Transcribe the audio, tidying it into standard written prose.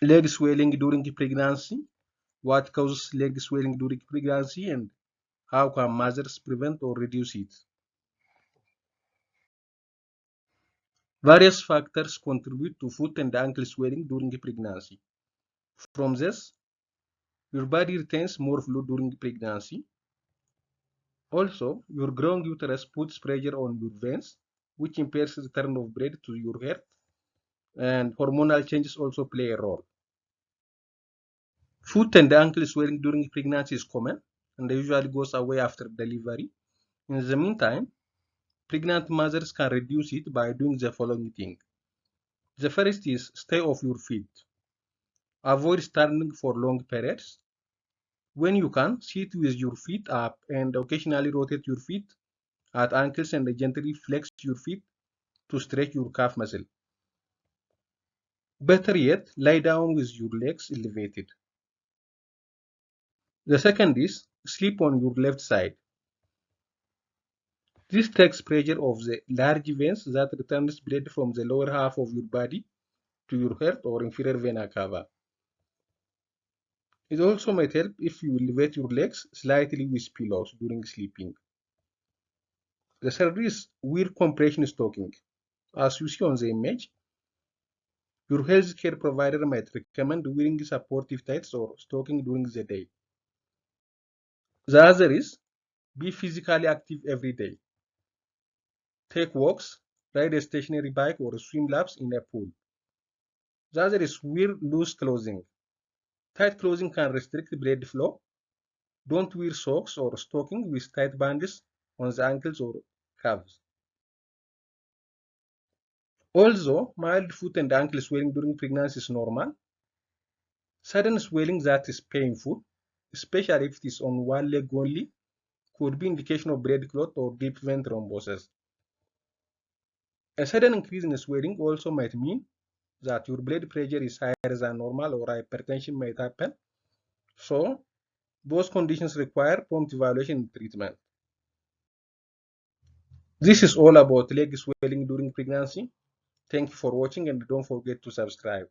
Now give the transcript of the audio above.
leg swelling during pregnancy, what causes leg swelling during pregnancy, and how can mothers prevent or reduce it. Various factors contribute to foot and ankle swelling during pregnancy. From this, your body retains more fluid during pregnancy. Also, your growing uterus puts pressure on your veins, which impairs the return of blood to your heart, and hormonal changes also play a role. Foot and ankle swelling during pregnancy is common and usually goes away after delivery. In the meantime, pregnant mothers can reduce it by doing the following thing. The first is stay off your feet. Avoid standing for long periods. When you can, sit with your feet up and occasionally rotate your feet at ankles and gently flex your feet to stretch your calf muscle. Better yet, lie down with your legs elevated. The second is sleep on your left side. This takes pressure off the large veins that returns blood from the lower half of your body to your heart or inferior vena cava. It also might help if you elevate your legs slightly with pillows during sleeping. The third is wear compression stocking. As you see on the image, your healthcare provider might recommend wearing supportive tights or stocking during the day. The other is be physically active every day. Take walks, ride a stationary bike, or swim laps in a pool. The other is wear loose clothing. Tight clothing can restrict blood flow. Don't wear socks or stockings with tight bands on the ankles or calves. Although mild foot and ankle swelling during pregnancy is normal, sudden swelling that is painful, especially if it is on one leg only, could be indication of blood clot or deep vein thrombosis. A sudden increase in swelling also might mean that your blood pressure is higher than normal or hypertension might happen. So, those conditions require prompt evaluation and treatment. This is all about leg swelling during pregnancy. Thank you for watching and don't forget to subscribe.